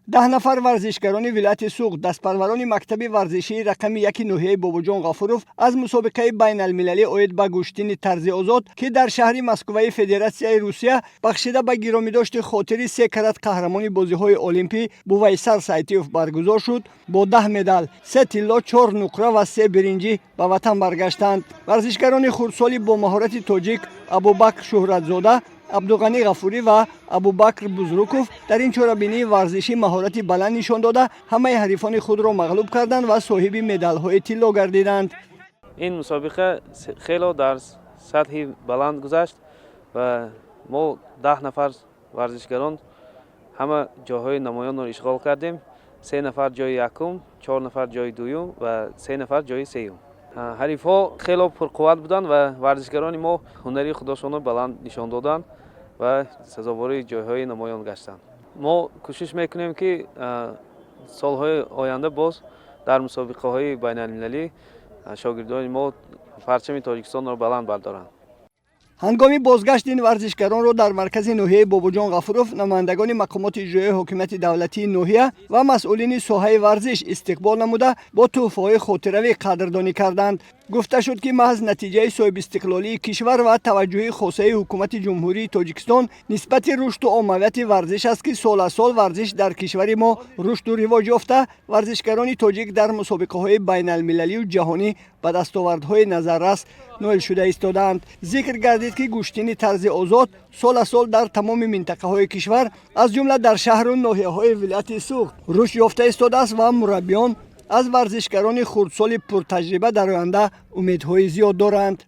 10 нафар варзишгарони вилояти Суғд, дастпарварони мактаби варзишии рақами 1-и ноҳияи Бобоҷон Ғафуров, аз мусобиқаи байналмилалӣ оид ба гӯштини тарзи озод, ки дар шаҳри Москваи Федератсияи Русия бахшида ба гиромидошти хотири се карат қаҳрамони бозиҳои олимпӣ Бувайсар Сайтиев баргузор шуд, бо 10 медал: се тилло, чор нуқра ва се биринҷӣ ба ватан баргаштанд. Варзишгарони хурдсоли бо маҳорати тоҷик Абубакр Шӯҳратзода, Абдуғанӣ Ғафурӣ ва Абубакр Бузруков дар ин чорабинии варзишӣ маҳорати баланд нишон дода, ҳамаи ҳарифони худро мағлуб карданд ва соҳиби медалҳои тилло гардиданд. Ин мусобиқа хело дар сатҳи баланд гузашт ва мо, 10 нафар варзишгарон, ҳама ҷойҳои намоёнро ишғол кардем: се нафар ҷои якум, чор нафар ҷои дуюм ва се нафар ҷои сеюм. Ҳарифҳо хело пурқувват буданд ва варзишгарони мо ҳунари худошонро баланд нишон доданд ва сазовори ҷойҳои намоён гаштанд. Мо кӯшиш мекунем, ки солҳои оянда боз дар мусобиқаҳои байналмилалӣ шогирдони мо парчами Тоҷикистонро баланд бардоранд. Ҳангоми бозгашт ин варзишгаронро дар маркази ноҳияи Бобоҷон Ғафуров намояндагони мақомоти иҷроияи ҳокимияти давлатии ноҳия ва масъулини соҳаи варзиш истиқбол намуда, бо тӯҳфаҳои хотиравӣ қадрдонӣ карданд. Гуфта шуд, ки маҳз натиҷаи соҳибистиқлолии кишвар ва таваҷҷӯҳи хосаи ҳукумати Ҷумҳурии Тоҷикистон нисбати рушду оммавияти варзиш аст, ки сол аз сол варзиш дар кишвари мо рушду ривоҷ ёфта, варзишгарони тоҷик дар мусобиқаҳои байналмилалию ҷаҳонӣ ба дастовардҳои назаррас ноил шуда истодаанд. Зикр гардид, ки гӯштини тарзи озод сол аз сол дар тамоми минтақаҳои кишвар, аз ҷумла дар шаҳру ноҳияҳои вилояти Суғд, рушд ёфта истодааст ва мураббиён аз варзишгарони хурдсоли пуртаҷриба дар оянда умедҳои зиёд доранд.